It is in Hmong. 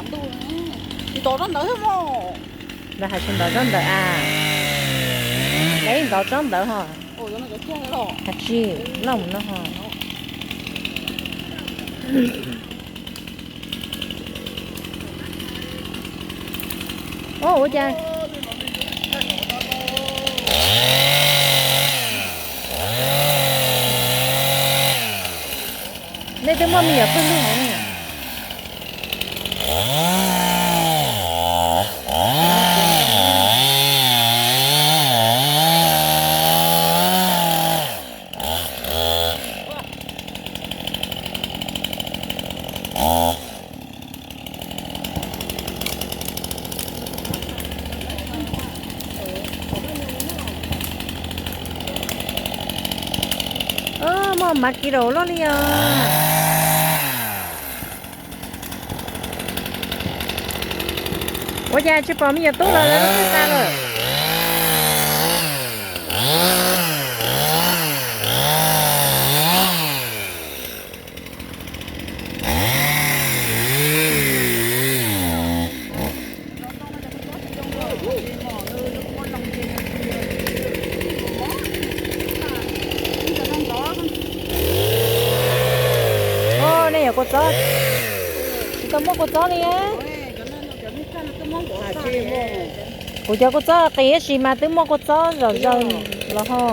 Nto tsob ntawd thiab mog. Lawv hais tias nto tsob ntawd a. Lawv ib nto tsob ntawd ho. Has tsis loj mus no ho. Ua cas nej twb muaj me nyuam pwj lug hauv ne. Muaj mav kis laus loj li os. Ua cas tsis pom me nyuam tub los lawv twb tas lawm. Nej yog kua txob, tsis tau muaj kua txob li. Kuv cov kua txob qis tab sis mas twb muaj kua txob zom zaws los ho.